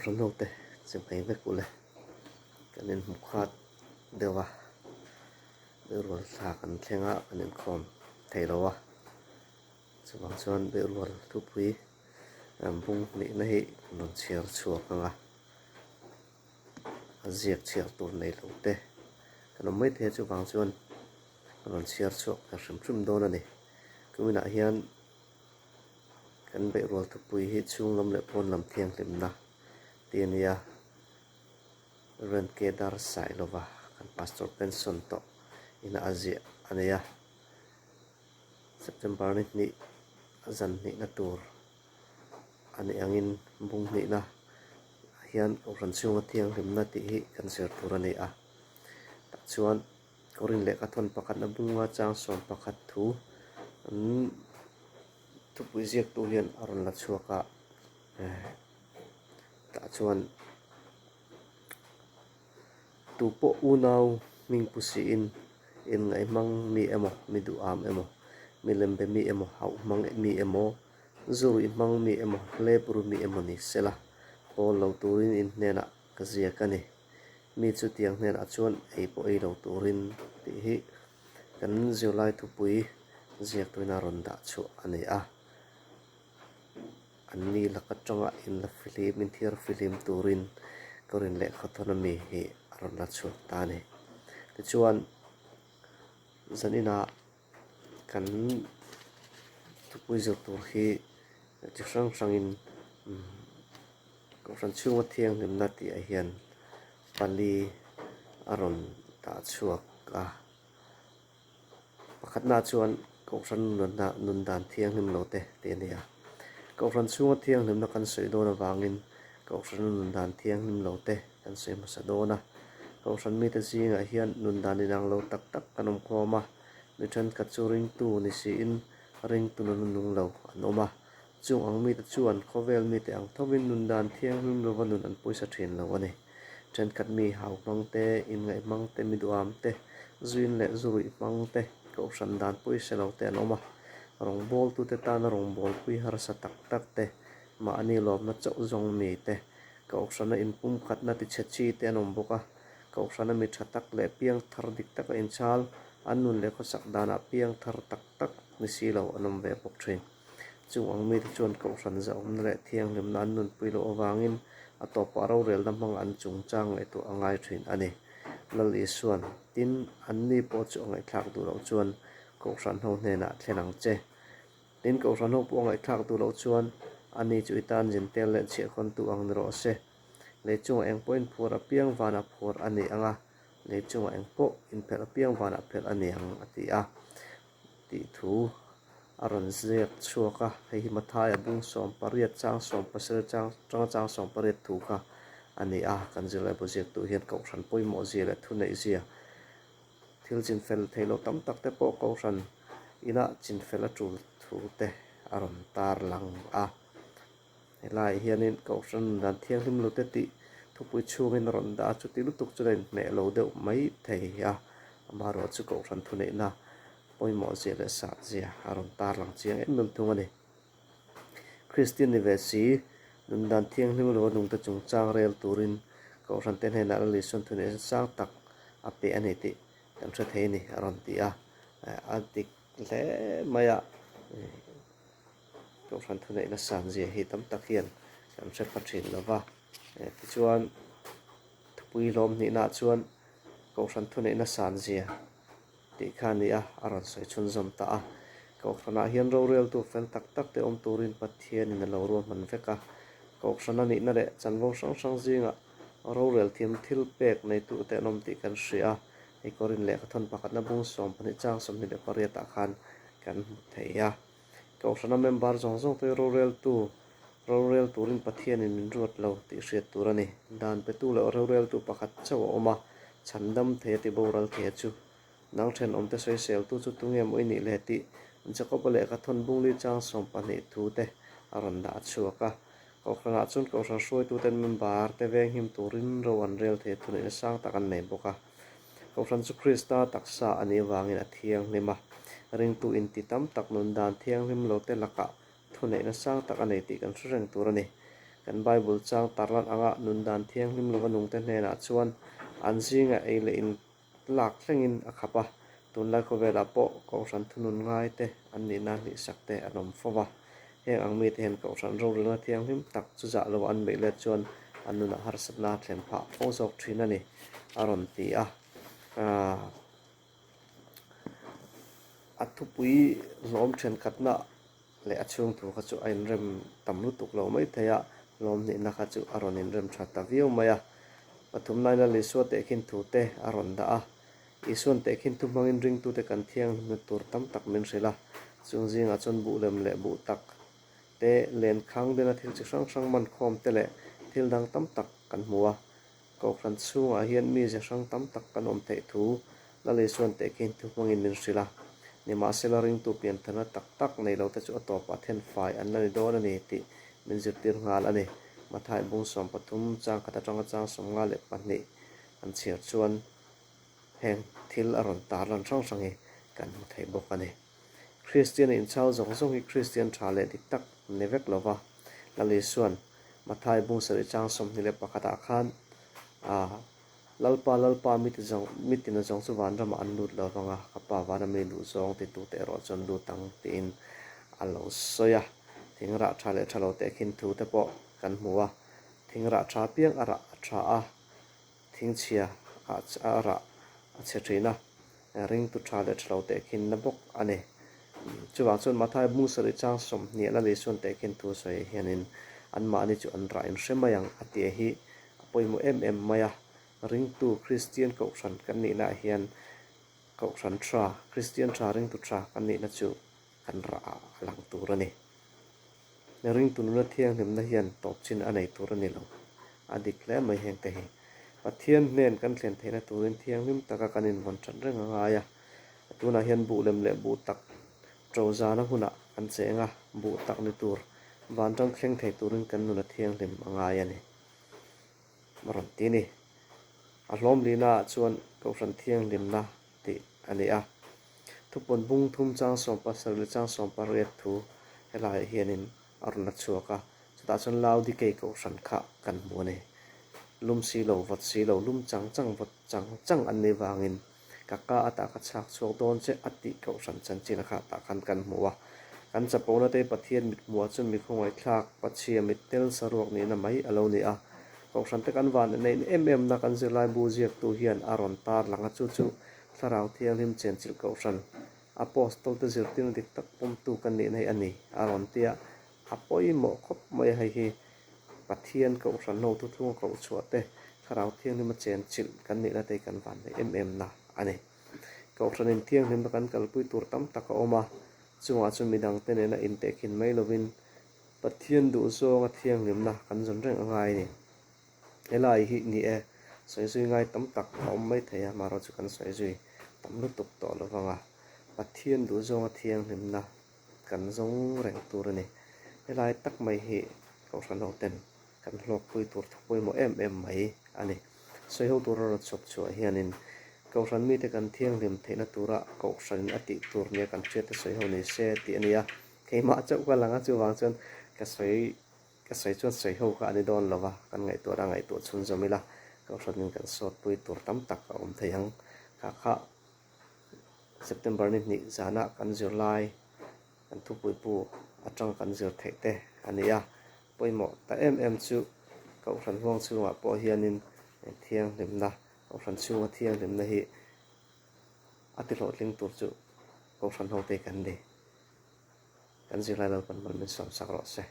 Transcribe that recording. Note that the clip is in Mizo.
Kohhran hote chibai vek ule kan inhmu khat deuh a beirual thla kan thleng a kan inkhawm thei lo a chuvang chuan beirual thupui bung hnihna hi kan rawn chhiar chhuak ang a a ziak chhiar tur nei lo te kan awm maithei a chuvang chuan kan rawn chhiar chhuak ve hrim hrim dawn a ni kuminah hian. Kan beihrual thupui hi chhung lam leh pawn lam thianghlimna tih a ni a, Rev Kedar Sailova kan Pastor pension tawh ina a ziah a nei a, September ni hnih a zan hnihna tur a nih angin bung hnihna ah hian Kohhran chhunga thianghlimna tih hi kan zir tur a ni a, tah chuan Korin lehkha thawn pakhatna bunga chang 11 thu an thupui ziaktu hian a rawn la chhuak a tah chuan tu pawh unau hming pu siin inngaih hmang mi emaw mi duham emaw mi lembe mi emaw hauh hmang mi emaw zu ruih hmang mi emaw hlep ru mi emaw ni sela pawl lo turin in hnenah ka ziak a ni. Mi chutiang hnenah chuan ei pawh ei lo turin tih hi kan zirlai thupui ziaktuina rawn dah chhuah a ni a. An ni lak atanga inla fihlim inthiar fihlim turin ka rin lehkha thawn ami hi a rawn la chhuak ta a ni. Tichuan zaninah kan thupui zir tur hi chi hrang hrangin Kohhran chhunga thianghlimna tih ah hian pali a rawn dah chhuak a, pakhatna chuan Kohhran nunna nun dan thianghlim lo te tih a ni a, Kohhran chhunga thianghlimna kan sawi dawn avangin Kohhran nun dan thianghlim lo te kan sawi hmasa dawn a, Kohhran mite zingah hian nun dan inang lo tak tak kan awm khawm a, mi thenkhat chu ringtu ni siin ringtu nun a nung lo an awm a. Chung ang mite chuan khawvel mite ang thovin nun dan thianghlim lova nun an pawisa thin lo a ni. Thenkhat mi hau hmang te, inngaih hmang te, mi duham te, zuin leh zuruih hmang te, kohhran dan pawisa lo te an awm a. Rawngbawltute tana rawngbawlpui harsa tak tak te, mahni lawmna chauh zawng mi te, kohhrana inpumkhatna tichhe chi te an awm bawk a. Kohhrana mi tha tak leh piang thar dik taka inchhal, an nun leh khawsak danah piang thar tak tak ni si lo an awm ve bawk thin. Chung ang mite chuan Kohhran zahawmna leh thianghlimna an nunpui loh avangin a tawpah rorelna hmang an chungchang ngaihtuah a ngai thin a ni. Lal Isuan, Tin, anni pawh chu a ngaihthlak duh loh chuan Kohhran ho hnenah thlen ang che. Tin, Kohhran ho pawh a ngaihthlak duh loh chuan ani chu i tan zintel leh chhiahkhawntu ang ni rawh se. Lei chungah eng pawhin phur apiang vanah phur a ni ang a, lei chungah eng pawh inphelh apiang vanah phelh a ni ang, a ti a. Tih thu a rawn ziak chhuak a, hei hi Mathaia bung 18 chang 17 chang tanga chang 18 thu kha a ni a, kan zirlaibu ziaktu hian Kohhran pawimawh zia leh thuneih zia thil chinfel theih loh tam tak te pawh Kohhran inah chinfel a tul thu te a rawn tarlang a. Helaiah hianin Kohhran dan thianghlim lo te tih thupui chhungin a rawn dah a, chuti lutuk chuan a inhmeh lo deuh mai thei a, amaherawh chu Kohhran thuneihna pawimawh zia leh sah zia a rawn tarlang chiang em em thung a ni. Kristian ni ve si, nun dan thianghlim lo a nungte chungchang rel turin Kohhran te hnenah Lal Isuan thuneihna sang tak a pe a ni tih kan hre thei a ni a rawn ti a, a dik hle mai a. Kohhran thuneihna san zia hi tam tak hian kan hre pha thin lo va, tichuan thupui hlawm hnihnaah chuan Kohhran thuneihna san zia tih kha a ni a, a rawn sawi chhunzawm ta a. Kohhranah hian roreltu fel tak tak te awm turin Pathianin a lo ruahman vek a, Kohhran a nihna leh chanvo hrang hrang zingah rorel thiam thil pek neitute an awm tih kan hria a, hei Korin lehkha thawn pakhatna bung 12 chang 28 ah khan kan hmu thei a. Kohhrana member zawng zawng te roreltu, rorel turin Pathianin min ruat lo tih hriat tur a ni. Dan petu leh roreltu pakhat chauh a awm a, chhandam thei a ti boral thei a chu. Nang thenawmte sawiseltu chu tunge maw i nih le tih Jakoba lehkha thawn bungli chang 12 thu te a rawn dah chhuak a. Kohhranah chuan kohhran hruaituten member te venghim turin ro an rel thei a thuneihna sang tak an nei bawk a. Kohhran chu Krista taksa a nih avangin a thianghlim a, ringtu inti tam tak nun dan thianghlim lote lakah thuneihna sang tak a nei tih kan hre reng tur a ni. Kan Bible chang tarlan anga nun dan thianghlim lova nungte hnenah chuan an zinga ei leh in lak thlengin a khap a, tunlai khawvelah pawh Kohhran thunun ngaite an nihna hlihsak te an awm fo va. Heng ang mite hian Kohhran rorelna thianghlim tak chu zah lo an beih let chuan an nunah harsatna a thlen phah fo zawk thin a ni, a rawn ti a. A thupui hlawm thenkhatna leh a chhung thu kha chu a inrem tam lutuk lo mai thei a, hlawm hnihna kha chu a rawn inrem tha ta viau mai a. Pathumnaina Lisua tehkhin thu te a rawn dah a, Isuan tehkhin thu hmangin ringtute kan thianghlimna tur tam tak min hrilh a, chung zingah chuan buh lem leh buh tak te, lenkhang dena thil chi hrang hrang man khawm te leh thil dang tam tak kan hmu a. Kohhran chhungah hian mi ze hrang tam tak kan awm theih thu Laleisuan tehkhin thu hmangin min hrilh a. Nimahsela ringtu piantharna tak tak nei lote chu a tawpah thenfai an la ni dawn a ni tih min zirtir nghal a ni. Mathai bung 13 chang khat atanga chang 52 an chhiar chuan heng thil a rawn tarlan hrang hrang hi kan hmu thei bawk a ni. Kristian inchhal zawng zawng hi Kristian tha leh dik tak ni vek lo va, Laleisuan Mathai bung sarih chang 21 ah khan a Lalpa Lalpa mi ti zawng mi tina zawng chu van ramah an lut lo vang a, ka pa vana mi duh zawng ti tute erawh chuan lut ang tiin a lo sawi a. Thing rah tha leh tha lo teh khin thu te pawh kan hmu a, thing rah tha piang a rah a tha a, Thingchhia a rah a chhe thin a, ringtu tha leh tha lo tehkhin na bawk a ni. Chuvang chuan Mathai bung sarih chang 20 la Lisuan tehkhin thu sawi hianin anmahni chu an rah in hre mai ang a tih hi a pawimawh em em mai a. Ringtu Kristian Kohhran kan nihna ah hian Kohhran tha, Kristian tha, ringtu tha kan nihna chu kan rah ah a lang tur a ni. Ringtu nuna thianghlimna hian tawp chin a nei tur a ni lo. A dik hle mai heng te hi. Pathian hnen kan thlen theihna turin thianghlim taka kan invawn that reng a ngai a. Tunah hian buh lem leh buh tak ṭo zana hunah kan cheng a, buh tak ni tur vanram thleng thei turin kan nuna thianghlim a ngai a ni. A rawn ti a ni. A hlawm lihna ah chuan Kohhran thianghlimna tih a ni a. Thupawn bung thum chang 17 leh chang 18 thu helaiah hianin a rawn la chhuak a, chutah chuan Laodikei Kohhran kha kan hmu a ni. Lum si lo, vawt si lo, lum chang chang, vawt chang chang an nih vangin ka ka atah ka chhak chhuak dawn che a tih Kohhran chanchin kha tah khan kan hmu a. Kan chapona te Pathian mit hmuhah chuan mi khawngaihthlak, Pachhia mit tel saruak nihna mai a lo ni a. Kohhran te kan van neih em em na kan zirlaibu ziaktu hian a rawn tar lang a, chu chu Thlarau Thianghlim chenchilh Kohhran Apostol te zirtirna dik tak pawmtu kan nihna hi a ni a rawn ti a, a pawimawh khawp mai a, hei hi Pathian Kohhran ho thuthlunga koh chhuah te Thlarau Thianghlima chenchilh kan nihna te hi kan van neih em em na a ni. Kohhranin thianghlimna kan kalpui tur tam tak a awm a, chungah chuan midangte nena intehkhin mai lovin Pathian duhzawnga thianghlimna kan zawn reng a ngai a ni. Helai hi ni e, sawi zui ngai tam tak a awm mai thei a, amaherawhchu kan sawi zui tam lutuk tawh lo vang a, Pathian duhzawnga thianghlimna kan zawng reng tur a ni. Helai tak mai hi Kohhran hoten kan hlawkpui tur thu pawimawh em em mai a ni. Sawi ho tura rawn chhawp chhuah hianin Kohhran mite kan thianghlim theihna tura Kohhranin a tih tur nia kan hriatte sawi ho ni se tih a ni a, keimah chauh ka lang a, chuvang chuan ka sawi Ka sawi chuan sawi ho kha a ni dawn lo va, kan ngaihtuah a ngaihtuah chhunzawm ila, Kohhranin kan sawtpui tur tam tak a awm thei ang. Kha kha September ni hnih zana kan zirlai, kan thupuipu atanga kan zir theih te a ni a. Pawimawh ta em em chu Kohhran huang chhungah pawh hianin thianghlimna, Kohhran chhunga thianghlimna hi a tihlawhtling tur chu Kohhran hote kan ni. Kan zirlai Lalpan mal min sawmsak rawh se.